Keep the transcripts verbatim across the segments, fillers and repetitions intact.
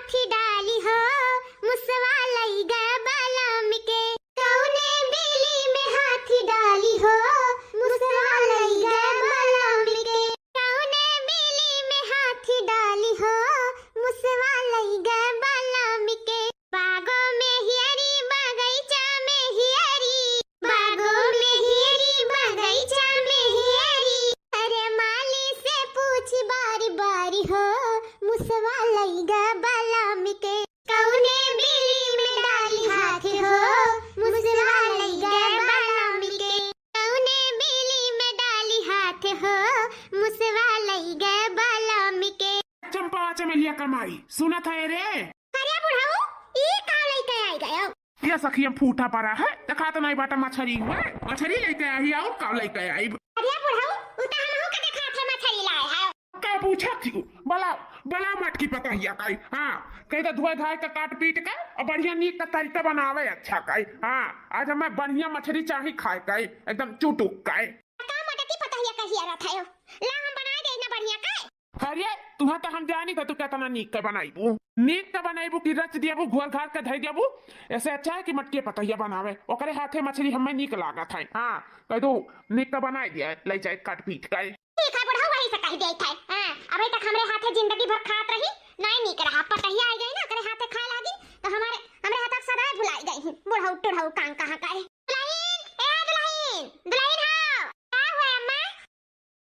हाथी डाली हो, मुसवा लई गए बलम के। कौने बेली में हाथी डाली हो, मुसवा लई गए बलम के। कौने बेली में हाथी डाली हो, मुसवा लई गए बलम के। बागों में हियरी, बगीचा में हियरी, बागों में हियरी, बगीचा में हियरी। अरे माली से पूछी बारी बारी हो, मुसवा लई गए बलम के। कौने बेली में डाली हाथ हो, मुसवा लई गए बलम के। कौने बेली में डाली हाथ हो, मुसवा लई गए बलम के। चंपा चमेलिया कमाई, सुनत है रे? अरे बुढ़ऊ, ई का लइके आई गयो? ये सखी, हम फूटा परा है, देखात नहीं बाटा मछरी हुए, मछरी लइके आई, और का लइके आई? अरे बुढ़ऊ, उ तो हमहू के देखात है मछरी लाए है। का पूछत थी? बला, बला मटकी पतहिया काई। हाँ, कही तो धोए धाए के काट पीट के और बढ़िया नीक का तरीका बनावे अच्छा काई। हाँ, आज हमें बढ़िया मछरी चाही खाए काई, एकदम चुटुक काई। का मटकी पतहिया कहिया रहत है? ला हम बनाए दे ना बढ़िया काई। अरे, तुहा तो हम जानी था तू केतना नीक के बनाइबू। नीक के बनाइबू कि रच दियाबू, घोल घाल के धई दियाबू। ऐसे अच्छा है कि मटकी पतहिया बनावे, ओकरे हाथे मछरी हमें नीक लागत है। हाँ, कह दो, नीक के बनाई दिया, ले जाए काट पीट के। ठीक है बुढ़ऊ, वही से कह देत है। हाँ, अबे तक हमरे हाथे जिंदगी भर खात रही, नहीं नीक रहा, पतहिया आई गई ना, ओकरे हाथे खाए लागी, तो हमारे, हमरे हाथ सदा भुलाई गई है। बुढ़ऊ टुढ़ऊ कान कहाँ का है। दुलहिन, ए दुलहिन, दुलहिन हो। का हुआ अम्मा?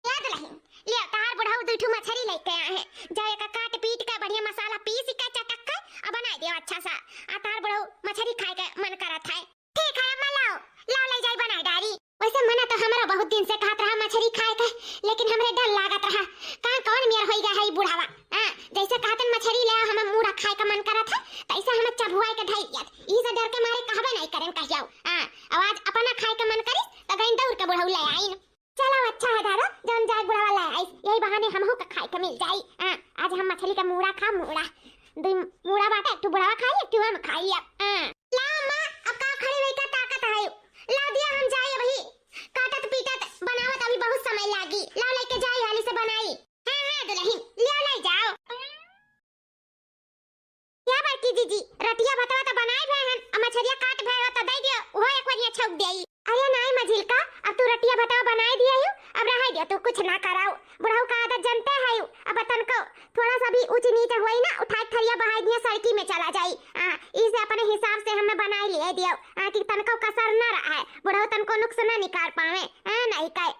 या दुलहिन, लियो, तहार बुढ़ऊ दुई ठू मछरी लइके आए हैं। जाओ, एका काट पीट के बढ़िया मसाला पीस के चटक के आ बनाई दियो अच्छा सा। आ तहार बुढ़ऊ मछरी खाए के मन करत है। ठीक है अम्मा, लाओ, लाओ, ले जाई बनाई डारी। वैसे मना तो हमरो बहुत दिन से कहत रहा मछरी खाए के, लेकिन हमरे डर लागत रहा, कहाँ कौन मेर होई गया है ई बुढ़ावा। हाँ, जैसे कहतन मछरी ले आओ, हमें मूड़ा खाए के मन करत है, तैसे हमें चबुआए के धई दियत। ई से डर के मारे कहबे नहीं करेन कहियो। हाँ, अब आज अपना खाए के मन करिस, तो गईन दौड़ के बुढ़ऊ ले आइन। चलो अच्छा है दादा, जौन जाए बुढ़ावा ले आइस, यही बहाने हमहू का खाए के मिल जाई। हाँ, आज हम मछली का मूड़ा खा, मूड़ा। दुई मूड़ा बाटे, एक ठो बुढ़ावा खाई, एक ठो हम खाई अब। हाँ। ला अम्मा, अब का खड़ी रही का ताकत है? ला दिया हम जाई अबही। काटत पीटत बनावत अभी बहुत समय लागी। ला लेके जाई हाली से बनाई। हाँ, हाँ, दुलहिन, लिया ले जाओ। या बड़की जीजी, रटिया भतवा तो बनाए भए हन, अब मछरिया काट भए हो तो दे दियो, उहो एक बार छौंक देई। अरे नाई मझिलका, अब तू रटिया भतवा बनाए दिया हो, अब रहे दियो, तू कुछ ना कराओ। बुढ़ऊ का आदत जनते है, अब तनको थोड़ा सा भी ऊंच नीच होई ना, उठाए थरिया बहाई दिया सड़की में चला जाई। आ, इसे अपने हिसाब से हमें बनाए लिए दियो, आ, कि तनको कसर ना रहे, बुढ़ऊ तनको नुक्स ना निकाल पावे, आ, नहीं कहे।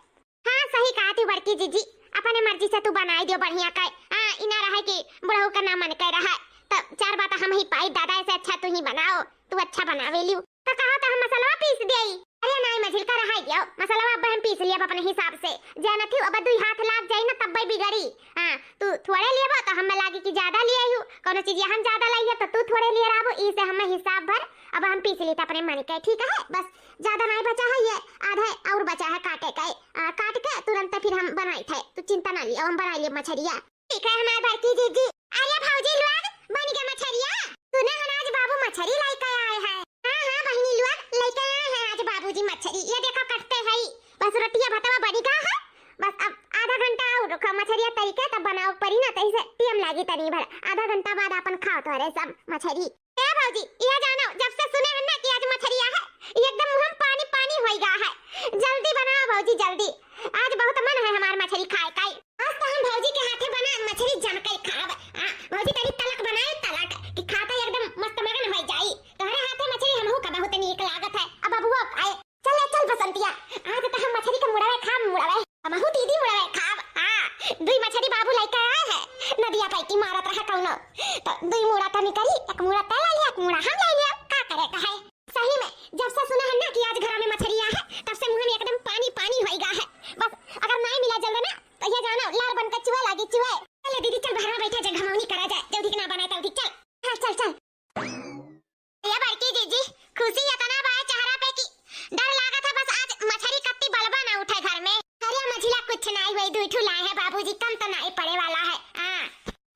हाँ, सही कहत हू बड़की जीजी, अपने मर्जी से तू बनाई दियो बढ़िया कै। हाँ, ई ना रहे कि बुढ़ऊ का ना मन कै रहे, तब चार बात हम ही पाई दादा, ऐसे अच्छा तू ही बनाओ, तू अच्छा बनावे लियो। तो कहो तो हम मसलवा पीस देई। अरे नाई मझिलका रहाई दियो, मसलवा अब हम पीस लिया अपने हिसाब से। जानत हू अब दुई हाथ लाग जाई ना तब्बे बिगड़ी। हाँ, तू थोड़े लियबो तो हमें लागी कि ज्यादा लिए हू, कोनो चीज हम ज्यादा लाई है तो तू थोड़े लिए रहबो, ई से हमें हिसाब भर अब हम पीस ली तो अपने मन के, ठीक है? बस ज्यादा नाई बचा है, ये आधा और बचा है काटे के। आ, काट के तुरंत फिर हम बनाई थे, तू चिंता ना लियो, हम बनाई लिए मछरिया। ठीक है हमार बड़की जीजी। अरे भौजी लोग, बन गया मछरिया। सुना है ना आज बाबू मछरी लेके आए हैं। हाँ हाँ बहनी लोग, लेके आए हैं आज बाबूजी मछरी। ये देखो कटते हैं, बस रोटिया भतवा बनी गया है। बस अब आधा घंटा और रुको, मछरिया तरी के तब बनाओ परी ना, तैसे टीम लागी तनी भर। आधा घंटा बाद अपन खाओ तोरे सब मछरी। ए भौजी, यह जानो, जब से सुने हैं ना कि आज मछरिया है, ये एकदम मुंह में पानी पानी होई गा है। जल्दी बनाओ भौजी, जल्दी। आज बहुत मन है हमार मछरी खाए का। आज तो हम भौजी के हाथे बना मछरी जम के खाब। हाँ, भौजी तनी तलक बनाए, तलक, कि खाता एकदम मस्त मगन हो जाई। तोहरे हाथे मछरी हमहू का बहुत नीक लागत है। अब बबुआ आए, चल, चल बसंतिया, आज तो हम मछरी के मुड़वे खाब, मुड़वे। हमहू दीदी मुड़वे खाब। हाँ, दुई मछरी बाबू लेके आए हैं, नदिया पैकी मारत रहा कौनो। तो दुई मुड़ा तनी करी, एक मुड़ा तै ले लिया, एक मुड़ा हम ले लिया, का करे का है? सही में, जब से सुना है ना कि आज घर में मछरी आ है, तब से मुंह में एकदम पानी पानी होई गा है। बस अगर नहीं मिला जल्द ना, तो ये जानो लार बन के चुए लागी चुए। चल दीदी, चल बाहर में बैठा जाए, घमौनी करा जाए, जल्दी के ना बनाए, जल्दी चल। हाँ, चल, चल। ये बड़की जीजी, खुशी इतना बा चेहरा पे कि डर लागत है बस आज मछरी कत्ती बलबा ना उठे घर में। अरे मझिला कुछ नाई होई, दुई ठू लाए हैं बाबूजी, कम तो नाई पड़े वाला है। हाँ,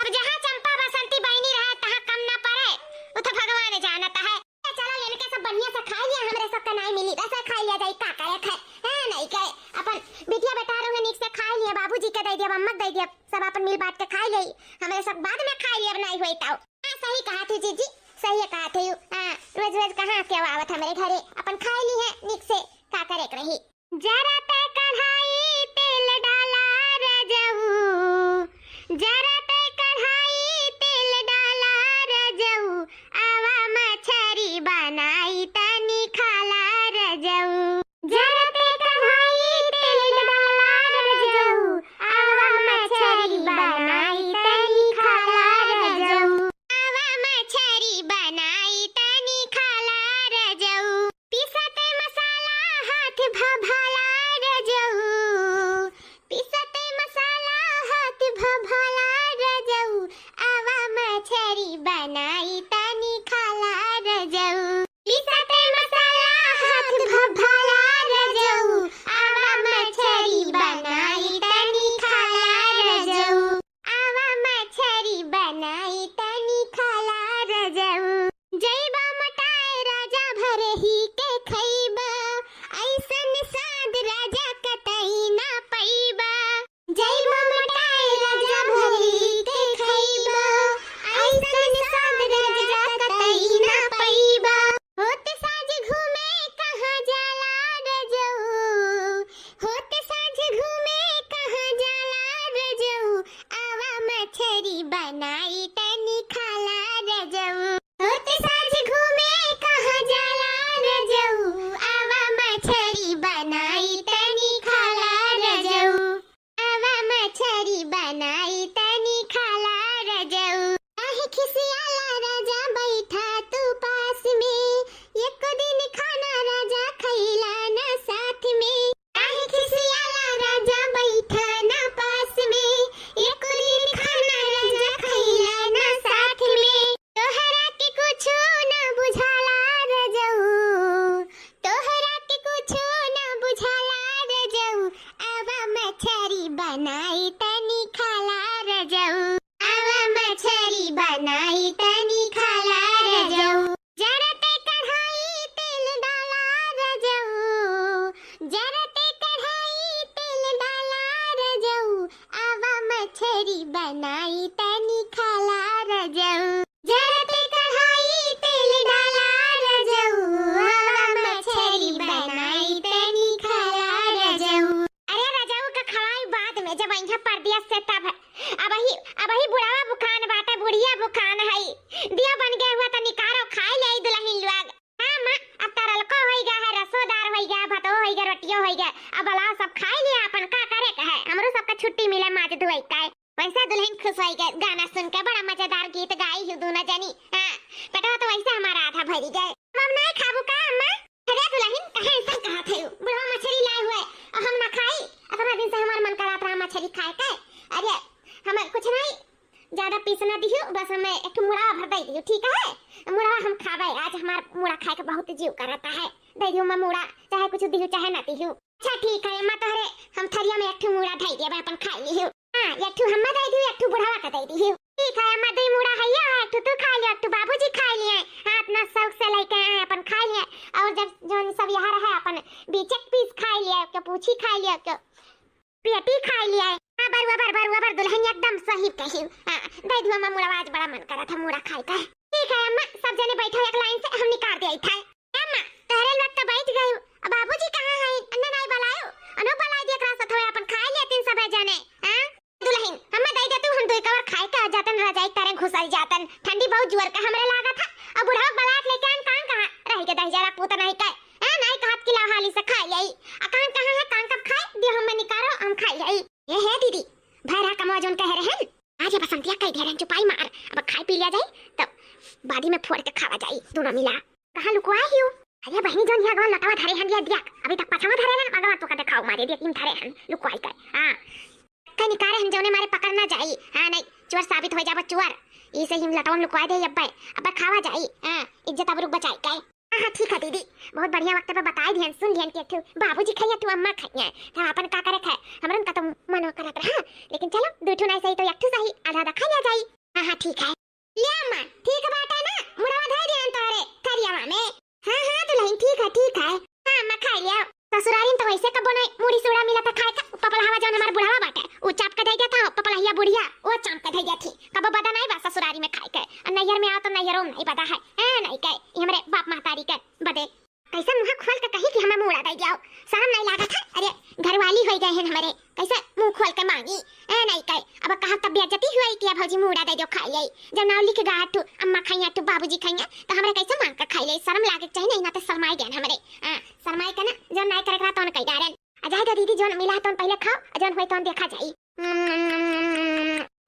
अब जहाँ चंपा बसंती बहनी रहे तहाँ कम ना पड़े, वो तो भगवान जानत है। चलो इनके सब बढ़िया से खाई लिया, हमरे सब का नाई मिली, वैसे खाई लिया जाई, का करे खाए, है नहीं के अपन बिटिया बेटा रहे नीक से खाई लिया, बाबूजी के दे दिया, अम्मा के दे दिया, सब अपन मिल बांट के खाई ले, हमरे सब बाद में खाई लिया, अब नाई होई तो। हाँ, सही कहत है जीजी, सही कहत है यू। हाँ, रोज रोज कहाँ के आवत हमरे घरे, अपन खाए ली है निक से, का करे के रही। जरत कढ़ाई तेल डाला रजऊ, जरत कढ़ाई तेल डाला रजऊ, आवा मछरी बनाई तनी खाला रजऊ। जरत कढ़ाई तेल डाला रजऊ, आवा मछरी बनाई तनी खाला रजऊ। आवा मछरी बनाई तनी खाला रजऊ। पीसत मसाला हाथ भभाला रजऊ, पीसत मसाला हाथ भभाला रजऊ। आवा मछरी बनाई तनी खाला रजऊ। पीसत मसाला हाथ भभाला रजऊ, आवा मछरी बनाई तनी खाला रजऊ। आवा मछरी बनाई तनी खाला रजऊ। जइबा मोटाए राजा भरही के खइबा, अइसन साध राजा कतई ना पइबा। जइबा मोटाए राजा भरही के खइबा, अइसन साध राजा कतई ना पइबा। होत साँझ घूमे कहाँ जाला रजऊ, होत साँझ घूमे कहाँ जाला रजऊ, आवा मछरी बनाई तनी खाला रजऊ। होत साँझ घूमे कहाँ जाला रजऊ, आवा मछरी बनाई तनी खाला रजऊ। आवा मछरी बनाई तनी खाला रजऊ। काहे खिसियाला राजा बैठा तू पास में, एको दिन खाना राजा खइला ना साथ में। काहे खिसियाला राजा बैठा ना पास में, एको दिन खाना राजा खइला ना साथ में। तोहरा के कुछो ना बुझाला रजऊ, तोहरा के कुछो ना बुझाला रजऊ, आवा मछरी बनाई तनी खाला रजऊ। आवा मछरी बनाई तनी खाला रजऊ। जरत कढ़ाई तेल डाला रजऊ, जरत कढ़ाई तेल डाला रजऊ, आवा मछरी बनाई तनी खाला रजऊ। जरत कढ़ाई तेल डाला रजऊ, आवा मछरी बनाई तनी खाला रजऊ। अरे रजऊ का खवाई बाद में, जब अइहा परदेस से तब। अबही, अबही बुढ़वा भुखान बाटे, बुढ़िया भुखान हई। दियो बन गए हुआ त निकारो, खाई ले दुलहिन लोग। हाँ माँ, अब तरलको होई गा है, रसोदार होई गा, भतो होई गा, रोटियो होई गा। अब अलाव सब खाई लिया अपन, का करे का है? हमरो सबका छुट्टी मिले माज धोई का है। वैसे दुलहिन खुश होई गए, गाना सुन के बड़ा मजेदार गीत गाई हूँ दोनों जनी। हाँ, पेटवा तो वैसे हमारा आधा भरी गए। अब हम नहीं खाबू का अम्मा? अरे दुलहिन, काहे ऐसा कहत है? बुढ़वा मछरी लाए हुए, और हम ना खाई। इतना दिन से हमार मन करात रहा मछरी खाए के। अरे, हम कुछ नहीं, ज्यादा पीस ना दिहू, बस हमें एक ठो मुड़ा भर दे दिहू, ठीक है? मुड़ा हम खाबे, आज हमार मुड़ा खाए के बहुत जीव करता है। दे दिहू मैं मुड़ा, चाहे कुछ दिहू, चाहे ना दिहू। अच्छा ठीक है अम्मा, तोहरे हम थरिया में एक ठो मुड़ा धई देबे, अपन खाई लिहू। हाँ, एक ठो हम्मा दे दिहू, एक ठो बुढ़वा के दे दिहू। ठीक है अम्मा, दुई मुड़ा है, एक ठो तू खा लियो, एक ठो बाबूजी खा लिए। हाँ, इतना शौक से लेके आए, अपन खा लिए। और जब जौन सब यहाँ रहे, अपन बीचक पीस खा लिए, के पूछी खा लिए, के पेटी खाई लिया है। हाँ, बरुआ बर, बरुआ बर दुलहिन एकदम सही कही। हाँ, दे दिहू अम्मा मुड़ा, आज बड़ा मन करा था मुड़ा खाए का। ठीक है अम्मा, सब जने बैठो एक लाइन से, हम निकाल दे था। अम्मा, तोहरे लोग तो बैठ गए, अब बाबूजी कहाँ हैं? अन्ना नहीं बुलायो, अनो बुलाई दिया करा सथवे, अपन खाए लेतिन सब जने। हाँ? दुलहिन, हमें दे दे तू, हम दुई कवर खाए का जातन, रजाई तारे घुसल जातन, ठंडी बहुत जोर का हमरे लागत है। अब बुढ़वा बलात लेके आन, कान कहाँ रह के दही जरा पूत नहीं के। ए, नहीं कहत कि लाव हाली से खाई आई। आ कान कहाँ है, कान कब खाए? दियो हमें निकारो, हम खाई आई। ये है दीदी, भैरा कमवा जोन कह रहे हैं, आज ये बसंतिया कह दे रहे हैं, चुपाई मार, अब खाए पी लिया जाए, तब बादी में फोड़ के खावा जाए, दोनों मिला। कहाँ लुकवाए ही हो? अरे बहनी, जोन यहाँ गवन लटवा धरे हन, ये दिया, अभी तक पछवा धरे हन, अगवा तो का देखाओ मारे, दिया, इन धरे हन, लुकवाई कर। हाँ। कहीं निकारे हन, जोने मारे पकड़ ना जाई। हाँ, नहीं, चोर साबित हो जाबो, चोर। इसे हिम लटवा में लुकवाए दे, अब्बे, अब्बे खावा जाई। हाँ, इज्जत आबरू बचाई के। हाँ, हाँ, ठीक है दीदी, बहुत बढ़िया वक्त पे बताई दिहन, सुन लिहन कि एक ठो बाबूजी खाइए, तू अम्मा खाइए, तो अपन का करे खाए, हमरन का तो मन करत रहा, लेकिन चलो, दू ठो नहीं सही तो एक ठो सही, आधा आधा खा लिया जाई। हाँ, हाँ, ठीक है। ले अम्मा, ठीक बाटे ना, मुड़वा धर दिहन तोरे थरियावा में। हाँ, हाँ, दुलहिन, ठीक है, ठीक है। हाँ, अम्मा, खाई लिया। ससुरारी में तो वैसे कबो नहीं मूड़ी सूड़ा मिला था खाए का। पपलहवा जौन हमार बुढ़ावा बाटे, उ चाप के दे देता हो, पपलहिया बुढ़िया, वो चाप के दे देती। कबो बदा नहीं बा ससुरारी में खाए के। और नैहर में आओ तो नैहरों में नहीं बदा है। ए, नहीं के, ये हमरे बाप महतारी के बदे। कैसे मुँह खोल के कही कि हमें मूड़ा दे दियाओ, शर्म नहीं लागत है? अरे, घरवाली हो गए हैं हमारे, कैसे मुँह खोल के मांगी? ए, नहीं के, अब कहा तब बेइज्जती हुई कि अब भौजी मूड़ा दे दो खाई आई। जब नाव लिख गा तू, अम्मा खाइया तू, बाबूजी खाइया, तो हमरे कैसे मांग के खाई ले? शर्म लागे के चाहिए, नहीं ना तो शर्माई गए हमरे। हाँ, शर्माई के ना, जौन नाई करे के रहा, तौन कई डारेन। आ जाए दो दीदी, जौन मिला है, तौन पहले खाओ, आ जौन होई, तौन देखा जाई।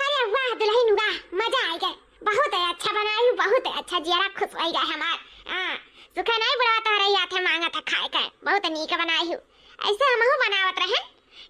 अरे वाह दुल्हन वाह, मजा आ गया, बहुत है अच्छा बनाई हूँ, बहुत है अच्छा, जियरा खुश हो गया हमार। हाँ, सुखा नहीं बुढ़ावा तोहरे याद है, मांगा था खाए के, बहुत नीक बनाई हूँ। ऐसे हमहू बनावत रहे,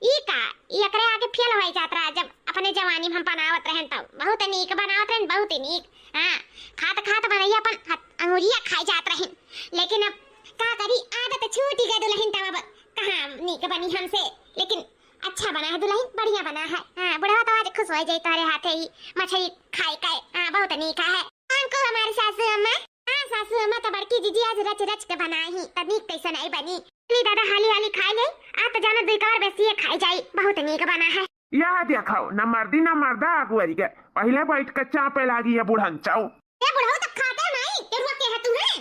ई का, ई एकरे आगे फेल हो जात रहा, जब अपने जवानी में हम बनावत रहन तब बहुत नीक बनावत रहन, बहुत ही नीक। हाँ, खात खात बनैया अपन हथ-, अंगुरिया खाई जात रहिन, लेकिन अब का करी, आदत छूट गई दुल्हन, तब अब कहाँ नीक बनी हमसे, लेकिन अच्छा बना है दुल्हन, बढ़िया बना है। हाँ, बुढ़वा तो आज खुश हो जाई तोहरे हाथे ही मछली खाई के। हाँ, बहुत नीक है। हमको हमारी सासू अम्मा, हाँ, सासू अम्मा तो बड़की जीजी आज रच रच के बनाई ही, तो नीक कैसे नहीं बनी। ली दादा, हाली हाली खाई ले, आ तो जाना दुई कवर बेसी खाई जाई, बहुत नीक बना है। यह देखो, न मर्दी न मर्दा अगुअरी के, पहले बैठ के चापे लागी है बुढ़न चाऊ। ए बुढ़ऊ, तो खाते नहीं, के रुआ के है तू है?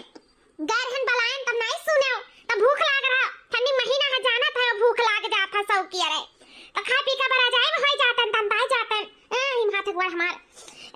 गैर हन बलायन तब नहीं सुने, तब भूख लाग रहा, ठंडी महीना है, जाना था भूख लाग जाता सौ की। अरे, तो खा पी के बड़ा जाए, हो जातन, दंदाई जातन। ए, हिम हाथ गोड़ हमार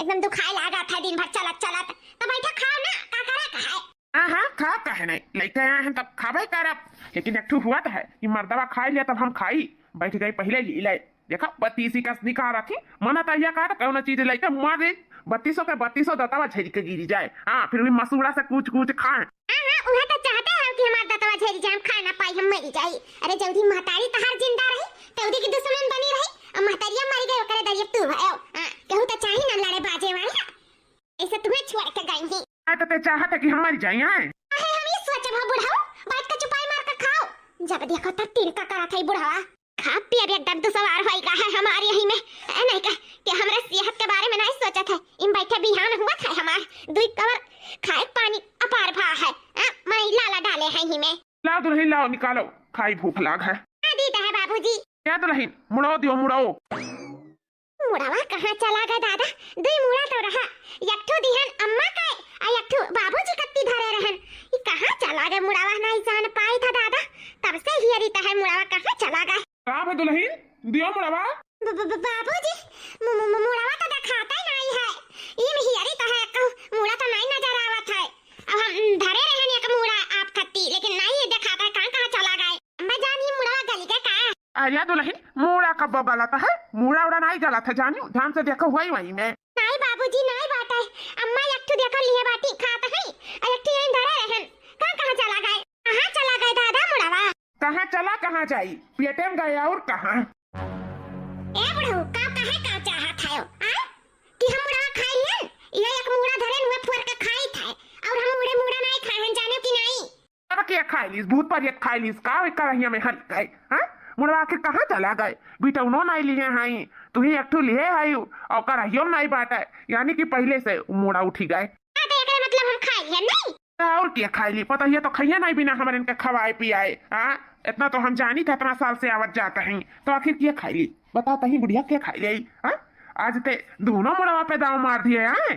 एकदम दुखाए लागा था दिन भर चलत चलत। तो बैठा खाओ ना, का करा का है? हाँ, हाँ, खा काहे नहीं? लइके आए हैं तब खाबे करब। लेकिन एक ठो हुआ तो है कि मर्दवा खाई लिया तब हम खाई। बैठ गई पहले ली ले। देखा, बत्तीसी का निकाल रखी। मना तो यह कहा था कौनो चीज लइके मार दे। बत्तीसों के बत्तीसों दतवा झेरी के गिरी जाए। हाँ, फिर भी मसूड़ा से कूच कूच खाए। हाँ, हाँ, उहे तो चाहते हैं कि हमार दतवा झेरी जाए, हम खा ना पाई, हम मरी जाई। अरे जल्दी महतारी तहार जिंदा रही, तौरी की दुश्मन बनी रही, और महतारिया मरी गई, ओकरे दरिया तू भयो। हाँ, केहू तो चाही ना लड़े बाजे वाला। ऐसे तुम्हें छोड़ के गई ही। आ, तो ते चाहत है कि हम मर जाई, हैं? अहे, हम ये सोचे भा बुढ़ऊ, बैठ के चुपाई मार के खाओ। जब देखो तब तिनका करत है बुढ़वा। खा पिए भी एकदम दुसवार होई का है हमारे यही में। ए, नहीं का, कि हमरे सेहत के बारे में नहीं सोचत है। इन बैठे बिहान हुआ था हमार। दुई कवर खाए पानी अपार भा है। आ, मैं लाला डाले है ही में। लाओ दुल्हन, लाओ, निकालो, खाई भूख लाग है। आ, दीदा है बाबूजी। क्या दुल्हन, मुड़ो दियो, मुड़ो। मुड़वा कहाँ चला गए दादा? दुई मुड़ा तो रहा, एक ठो दिहन अम्मा के, आ एक ठो बाबूजी कत्ती धरे रहन। ई कहाँ चला गए मुड़वा? नहीं जान पाई था दादा, तब से हियरी तहे मुड़वा कहाँ चला गए। का भे दुल्हन, दियो मुड़वा। ब-, ब-, ब-, बाबूजी, मु-, मु-, मु-, मुड़वा तो देखाते नहीं है। ई में हियरी तहे कहूँ मुड़ा तो नहीं नजर आवत है। अब हम धरे रहन एक मुड़ा आप कत्ती, लेकिन नहीं देखाता है, कहाँ, कहाँ चला गए? अम्मा जान, ई मुड़वा गली के का? अरे दुल्हन, मुड़ा कब्बो गलत है, मुड़ा उड़ा नहीं गलत है, जानियो, ध्यान से देखो हुआ ही वही में। नहीं बाबूजी, नहीं बात है, अम्मा एक ठो देखो लिए बाटी खात है, और एक ठो यहीं धरे रहन, कहाँ, कहाँ चला गए? कहाँ चला गए दादा मुड़वा? कहाँ चला, कहाँ जाई, पेटे में गए और कहाँ। ए बुढ़ऊ, का कहे का चाहत है, आ? कि हम मुड़वा खाई लियन? ये एक मुड़ा धरे हुए फोड़ के खाई था, और हम मुड़े मुड़ा नहीं खाए हैं, जाने कि नहीं? अब के खाई लीस? भूत पर एक खाई लीस का? ओए करहिया में हल गए, हाँ? मुड़वा आखिर कहाँ चला गए? बिटौनो नहीं लिए हई, तू ही एक ठो लिए हई, और करहियो नहीं बाटे, यानी कि पहले से मुड़ा उठी गए। हाँ, तो एकरे मतलब हम खाई है नहीं? तो और के खाई ली? पता ही है तो खैया नहीं बिना हमारे इनके खवाए पियाए, हाँ? इतना तो हम जानी थे, इतना साल से आवत जाता है, तो आखिर के खाई ली? बता तही बुढ़िया के खाई ली, हाँ? आज ते दोनों मुड़वा पे दाव मार दिए, हाँ?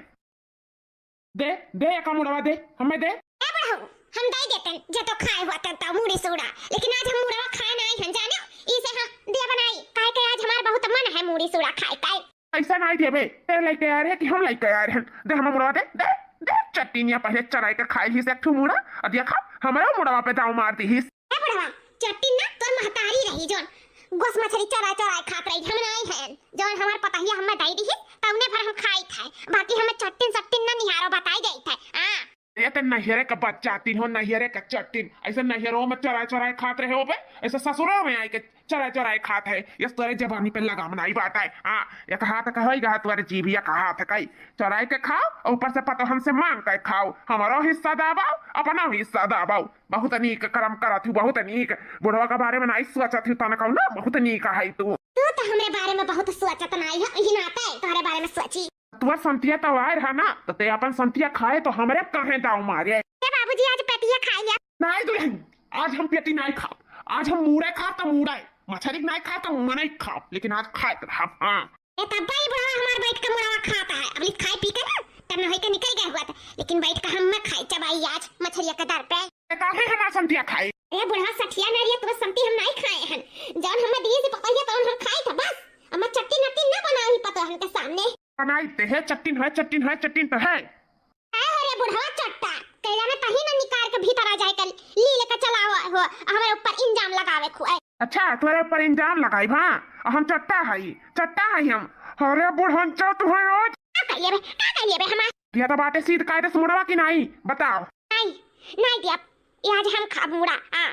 दे, दे, एका मुड़वा दे, हमें दे। ए बुढ़ऊ, हम दे देतन, जे तो खाए हुआ तन तो मुड़ी सूड़ा, लेकिन आज हम मुड़वा खाए नहीं हन, जाने, इसे हम दिया बनाई, काहे के आज हमार बहुत मन है मुड़ी सूड़ा खाए का। ऐसा नहीं देबे, ते लेके आ रहे कि हम लेके आ रहे हैं, दे हमें मुड़वा दे, दे, दे, चट्टिनिया पहले चराई के खाई ही से एक ठो मुड़ा, और देखा, हमारा मुड़वा पे दाव मार दी ही। ए बुढ़वा, चट्टी ना तोर महतारी रही जौन गोस मछरी चोराय चोराय खात रही, हम नाई हैं। जौन हमार पतहिया हमें दई दिहिस, तौने भर हम खाई थे, बाकी हमें चट्टिन सट्टिन ना निहारो बताई जाई थे। हाँ। ये तो नहियरे का बच्चा तीन हो, नहियरे का चट्टिन, ऐसे नहियरो में चोराय चोराय खात रहे हो बे, ऐसे ससुरो में आई के चोराय चोराय खात है। ये तोरे जबानी पे लगाम नाई बात है। हाँ, एक हाथ का होई गा तोरे जीभिया का हाथ कई चोराय के खाओ, और ऊपर से पतोहन से मांग के खाओ, हमारो हिस्सा दाबाओ, अपना हिस्सा दाबाओ। बहुत नीक करम करत हूँ, बहुत नीक। बुढ़वा के बारे में नाई सोचत हूँ तनकौ ना, बहुत नीक है तू। तू तो हमरे बारे में बहुत सोचत नाई है, यही नाते तोहरे बारे में सोची। तोर संतिया तो आए रहा ना, तो ते अपन संतिया खाए तो हमरे काहे दाव मारे? ए बाबूजी, आज पेटिया खाई लिया। नाई दुल्हन, आज हम पेटी नाई खाब, आज हम मूड़ा खाब त मूड़ा, मछरी नाहीं खाब त मनई खाब, लेकिन आज खाए के रहब। हाँ। ए तब भाई बुढ़वा हमार बैठ के मुड़वा खात है, अबली खाए पी के ना तब न होई के निकल गए हुआ था, लेकिन बैठ के हम न खाई चबाई आज मछरिया के दर पे। ए काहे हमार संतिया खाई? ए बुढ़वा सठिया ना रिया, तुम्हें संती हम नाहीं खाए हन, जौन हमें दिए से पकड़िया तौन हम खाई था बस। हमें चट्टी नट्टी न बनाई पतोहन के सामने। बनाई ते है चट्टिन है, चट्टिन है, चट्टिन तो है। ए हो रे बुढ़वा चट्टा, कैला में तही न निकाल के भीतर आ जाए कल, ली लेके चलाओ हो, हमारे ऊपर इंजाम लगावे खुए। अच्छा, तोरे ऊपर इंजाम लगाई, हाँ? हम चट्टा हई, चट्टा हई हम। अरे बुढ़न चो तू है आज। का कर लेबे, का कर लेबे हमार? या तो बाटे सीध कायदे से मुड़वा की नाहीं, बताओ। नाहीं, नाहीं दिया। ये आज हम खाब मूड़ा, आ,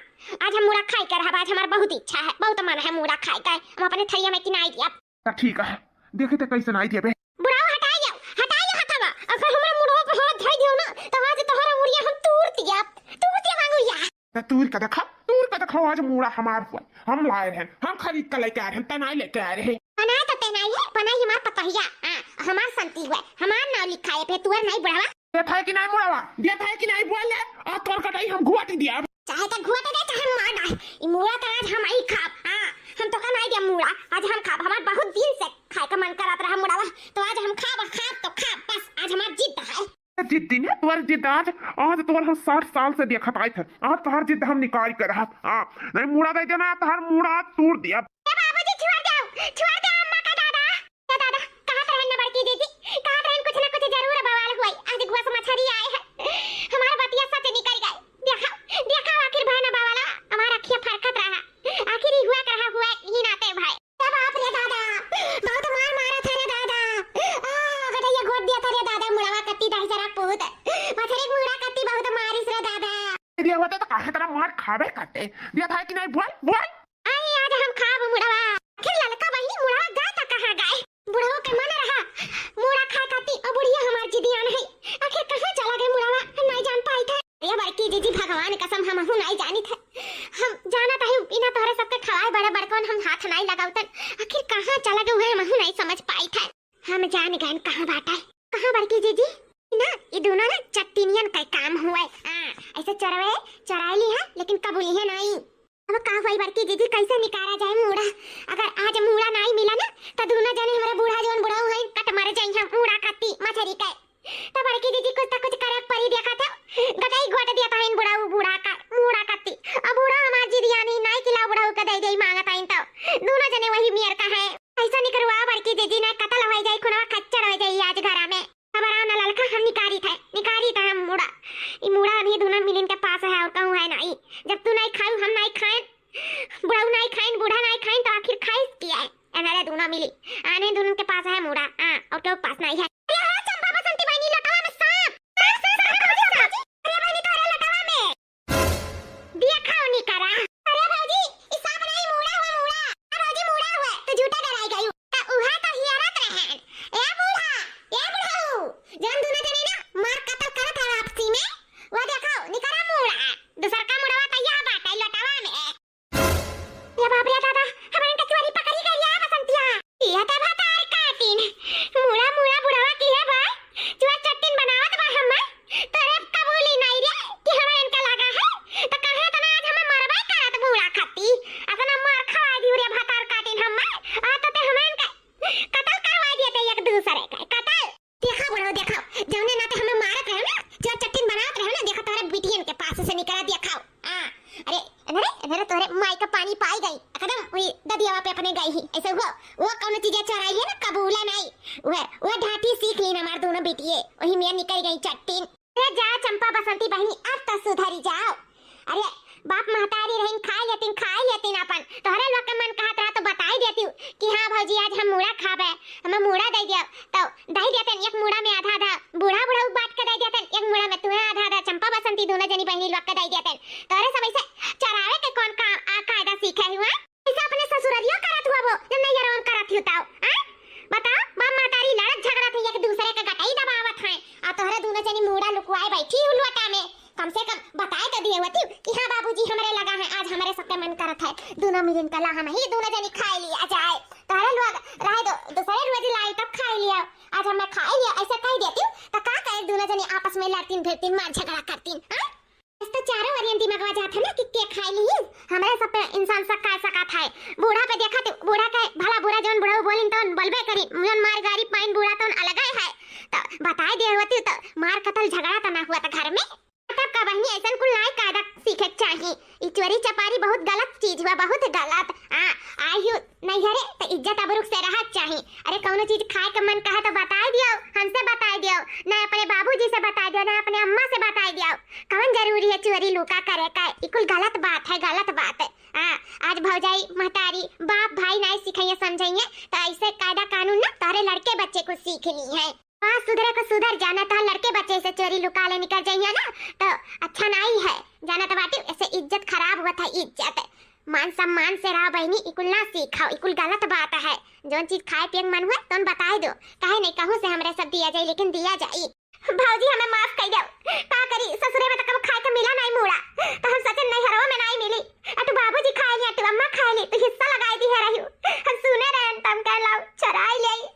आज हम मूड़ा खाई के रहब, आज हमार बहुत इच्छा है, बहुत मन है मूड़ा खाए के, हम अपने थरिया में की नाहीं दिया। त ठीक है, देखे त कैसे नाहीं दिया बे। बुढ़ाओ हटाई जाओ, हटाई जाओ हथवा, अगर हमरा मुड़वा पे हाथ धर दियो ना, तो आज तोहरा मुड़िया हम तूर दिया, तूर दिया मांगू या। त तूर का देखा, तूर का देखा, आज मूड़ा हमार हुआ, हम लाए रहन, हम खरीद के लेके आए रहन, त नाहीं लेके आए रहे। बनाए तो ते नाहीं है, बनाई हमार पतोहिया, आ, हमार संती हुआ, हमार नाव लिखाए पे तुअर नाहीं बुढ़वा। देत है कि नाहीं मुड़वा? देत है कि नाहीं बोल ले? आ तोर कटाई हम घुआटी दिया। चाहे त घुआटी दे, चाहे मार डाल। ई मुड़ा त आज हम ही खाब। हाँ, हम तो का नाहीं दिया मुड़ा। आज हम खाब। हमार बहुत दिन से खाए का मन करत रहा मुड़वा। तो आज हम खाब, खाब तो खाब। बस आज हमार जिद है। जिद दिन है, तोर जिद आज, आज तोर हम साठ साल से देखत आइत है। आज तोहर जिद हम निकाल के रहब। हाँ, नाहीं मुड़ा दे देना, तोहर मुड़ा तूर दिया। ए बाबूजी, छोड़ दो, छोड़ दो अम्मा का दादा। ए दादा, कहत रहन न बड़की दीदी, कहत रहन कुछ न कुछ जरूर बवाल हुई। आज गुआ से मछरी आए है, हमार बतिया सच निकल गए। देखा, देखा आखिर भय न बवाला, हमार अखिया फरकत रहा, आखिर ई हुआ के रहा, हुआ ही नाते भाई। ए बाप रे दादा, बहुत मार मारा था रे दादा। आ, गटैया घोट दिया था रे दादा, मुड़वा कत्ती दाई जरा पूत। मछरी मुड़ा कत्ती बहुत मारिस रे दादा। दिया होता तो काहे तरह मार खाबे करते। दिया था कि नाहीं, बोल, बोल। आई आज हम खाब मुड़वा। आखिर ललका बहिनी मुड़वा गए त कहाँ गए? बुढ़वा के मन रहा मुड़ा खाए खाती, और बुढ़िया हमार जिदियान है। आखिर कहाँ चला गए मुड़वा? हम नाहीं जान पाई थे। ये बड़की जीजी, भगवान कसम हमहू नाहीं जानी थे। हम जानत हई बिना तोहरे सबके खवाए बड़े बड़कन हम हाथ नाहीं लगावतन। आखिर कहाँ चला गए उहे हमहू नाहीं समझ पाई थे। हम जान गए कहाँ बाटे। कहाँ बड़की जीजी? ना, ये दोनों ना चट्टिनियन का काम हुआ है। हाँ, ऐसे चरवे, चराई ली है, लेकिन कबूली है नाहीं। अब का होई बड़की दीदी, कैसे निकारा जाए मूड़ा? अगर आज मूड़ा नाहीं मिला ना, त दूनो जने हमरे बूढ़ा जौन बुढ़ऊ हैं, कट मर जाई हम मूड़ा खाती मछरी के। त बड़की दीदी, कुछ त कुछ करे परी, देखा था, गटई घोट दिया था इन बुढ़ऊ बूढ़ा का, मूड़ा खाती। अब बूढ़ा हमार जिदियानी नाहीं किला बुढ़ऊ के दे दे मांगत आइन, तो दूनो जने वही मेर का है। ऐसा निकरवा बड़की दीदी, ना कतल हो जाई, खुनवा खच्चड़ हो जाई आज घरा में। अब आराम ना ललका, हम निकारी थे, निकारी थे हम मूड़ा। ई मूड़ा अभी दूनो मिलिन के पास है और कहूँ है नाहीं। जब तू नाहीं खाऊ, हम नाहीं खाएन, बुढ़ऊ नाहीं खाइन, बूढ़ा नाहीं खाइन, तो आखिर खाइस किया है? एनरे दूनो मिली, आने दूनो के पास है मूड़ा, हाँ, और केहू के पास नाहीं है। अरे हो चंपा बसंती बहिनी, लोटवा में सांप, सांप, सांप, सांप, सांप, सांप। अरे बहिनी, तोहरे लोटवा में। दिया खाओ निकरा। अरे भौजी, ई सांप नाहीं, मूड़ा हुआ, मूड़ा। अरे भौजी, मूड़ा हुआ, तू झूठा डराई गई। त उहा तो हियरत रहन। ए बूढ़ा, ए बुढ़ऊ, जौन दूनो जने ना मार कतल करत है आपसी में, वो देखो, निकरा मूड़ा। दूसर का मुड़वा तैयार बाटे लोटवा में। ये बाप रे दादा, हमरे के चोरी पकड़ी गई है बसंतिया। ये तो भतार काटिन। मूड़ा, मूड़ा बुढ़वा की है भाई। चुआ चट्टिन बनावत बा हमें। तोरे कबूली नाहीं रे कि हमें इनका लगा है। तो कहे तो ना आज हमें मरबे करत बूढ़ा खाती। अतना मार खवा दी रे भतार काटिन हमें। आ तो ते हमें इनका कतल करवा दिया ते एक दूसरे का। कतल। देखा बुढ़ऊ, देखा, जौने नाते हमें मारत रहे ना, जो चट्टिन बनावत रहे ना, देखा तोहरे बिटियन के पास से निकला, देखा। आ, अरे, अरे, अरे, तोहरे माई का पानी पाई गई, एकदम वही ददियावा पे अपने गई ही, ऐसे हुआ, वो कौनो चीजें चोराई है ना, कबूला नाहीं, वह, वह ढाटी सीख ली ना हमार दूनो बिटिये, वही में निकल गई चट्टिन। अरे जा चंपा बसंती बहिनी, अब तो सुधरी जाओ। अरे, बाप महतारी रहिन, खाई लेतिन, खाई लेतिन अपन। तोहरे लोग के मन कहत रहा तो बताई देती कि हाँ भौजी, आज हम मूड़ा खाबे, हमें मूड़ा दे दिया। तो दे देतन, एक मूड़ा में आधा आधा बूढ़ा बुढ़ऊ बांट के दे देतन, एक मूड़ा में तुम्हें आधा आधा चंपा बसंती दूनो जनी बहिनी लोग के दे देतन। तोहरे सब ऐसे चरावे के कौन काम आ कायदा सीखे हुआ? ऐसे अपने ससुररियो करत हुआ वो, जब नैहरवा में करत हुआ तो, आय? बताओ, बाप महतारी लड़त झगड़त है, एक दूसरे के गटई दबावत हैं, आ तोहरे दूनो जनी मूड़ा लुकवाए बैठी हूँ लोटा में। कम से कम बताए तो दिए होती कि हाँ बाबूजी हमरे लगा है, आज हमरे सबके मन करत है, दूनो मिलिन कला हम ही दूनो जनी खाए लिया जाए। तोहरे लोग रहे दो, दूसरे रोज लाई तब खाए लिया, आज हमें खाए लिया, ऐसे कह देती तो का करे दूनो जनी आपस में लड़तीन भिड़तीन, मार झगड़ा करतीन, हाँ? बस तो चारों ओरियन दिमागवा जात है ना कि के खाए ली, हमरे सब पे है। बूढ़ा पे देखा तो बूढ़ा के भला बुरा जौन बुढ़ऊ बोलिन तौन बोलबे करी, जौन मार गारी पाइन बूढ़ा तौन अलगे है। तो बताए दे होती तो मार कतल झगड़ा तो ना हुआ था घर में। तब का बहिनी ऐसन कुल नाई कायदा सीखे के चाही। ई चोरी चपारी बहुत गलत चीज हुआ, बहुत गलत। आ, आई हूँ नैहरे तो इज्जत अबरुक से रहा चाही। अरे कौनो चीज खाए के मन कहे तो बताए दियो, हमसे बताए दियो, ना अपने बाबूजी से बताए दियो, ना अपने अम्मा से बताए दियो। कौन जरूरी है चोरी लुका करे का? ई कुल गलत बात है, गलत बात है। आ, आज भौजाई, महतारी, बाप, भाई नाई सिखाइए, समझाइए, तो ऐसे कायदा कानून ना तोहरे लड़के बच्चे को सीखनी है। वहाँ सुधरे को सुधर जाना, तो लड़के बच्चे से चोरी लुका ले निकल जाइए ना, तो अच्छा नाई है। जाना तो बाटी, ऐसे इज्जत खराब हुआ था, इज्जत। मान सम्मान से रहा बहनी, इकुल ना सीखाओ, इकुल गलत बात है। जौन चीज खाए पिए के मन हुए, तौन बताए दो, काहे नहीं कहूँ से हमरे सब दिया जाए, लेकिन दिया जाए। भौजी, हमें माफ कर दो। का करी, ससुरे में तो कब खाए के मिला नहीं मूड़ा, तो हम सोचे नैहरवा में नहीं मिली। अटू बाबूजी खाए ली, अटू अम्मा खाए ली, तो हिस्सा लगाई दी है रही। हम सुने रहे, तम कह लाओ, चुराई ले आई।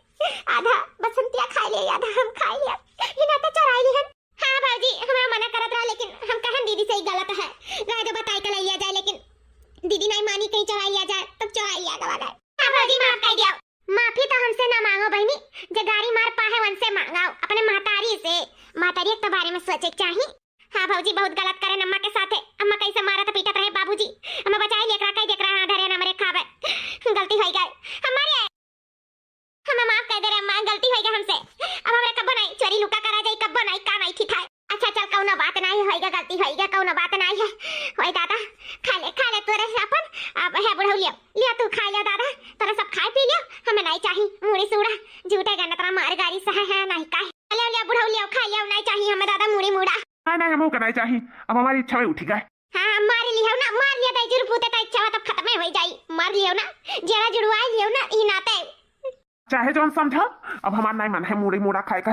आधा बसंतिया खाए ले, आधा हम खाए ले। ये ना तो चुराई ली हम। हाँ भौजी, हमरा मना करत रहा, लेकिन हम कहन दीदी से ही गलत है। रह दो, बताई के ले लिया जाए, लेकिन दीदी नहीं मानी, कहीं चुराई लिया जाए, तब चुराई लिया गवा गए। हाँ भौजी, माफ कर दिया। माफी तो हमसे ना मांगो बहनी, जे गारी मार पाए उनसे मांगाओ, अपने महतारी से। महतारी के तो बारे में सोचे के चाही। हाँ भौजी, बहुत गलत करे अम्मा के साथे। अम्मा कैसे मारत पीटत रहे बाबूजी, हमें बचाई लेकरा कई देख रहा धरे न हमरे खावे। गलती हो गई हमारे, हमें माफ कर दे रे अम्मा, गलती हो गई हमसे। अब हमरे कब्बो नहीं चोरी लुका करा जाई, कब्बो नहीं का नहीं ठीक है। अच्छा चल, कौनो बात नहीं होइगा, गलती होइगा, कौनो बात नहीं है। ओए दादा, खा ले, खा ले तोरे अपन, अब है बुढ़ऊ लियो, लियो तू खा लियो दादा, तोरा सब खाए पी लियो, हमें नहीं चाही मूड़ी सूड़ा, झूठे गन्नत रा मार गारी सहे है, नहीं काहे। लियो, लियो बुढ़ऊ लियो, खा लियो, नहीं चाही हमें दादा मूड़ी मूड़ा। नहीं, नहीं, हमहू का नहीं चाही, अब हमारी इच्छा में उठी गए। हाँ, मार लियो ना, मार लियो दाई, जुर पूते तो इच्छा तब खत्म हो जाई, मार लियो ना, जरा जुड़वा लियो ना, ई नाते। चाहे जौन समझो, अब हमार नाई मन है मूड़ी मूड़ा खाए का।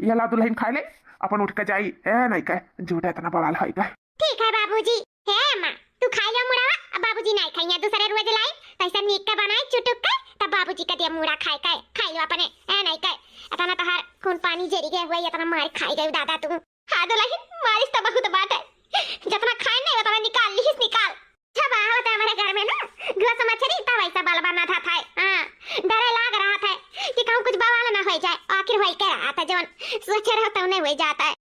ये ला दुल्हन खाए ले, अपन उठ के जाई। ए नाई के, झूठे इतना बवाल होई का। ठीक है बाबूजी। हे अम्मा, तू खाए लो मूड़ावा, अब बाबूजी नाई खाइए, दूसरे रोज लाई, कैसे नीक के बनाए चुटुक के, तब बाबूजी के दिया मूड़ा खाए के, खाए लो अपने। ए नाई के, इतना तोहार खून पानी जरी गए हुआ, इतना मार खाई गई दादा तू। हाँ दुल्हन, मारिस तो बहुत बात है, जितना खाए नहीं उतना निकाल लिहिस, निकाल। जब आवत है हमारे घर में ना, घुस मछरी, तब ऐसा बल बना था, था। हाँ, डरे लाग रहा था कि कहूँ कुछ बवाल ना हो जाए। आखिर होई के रहा था, जवन सोचे रहो तवने हो जाता है।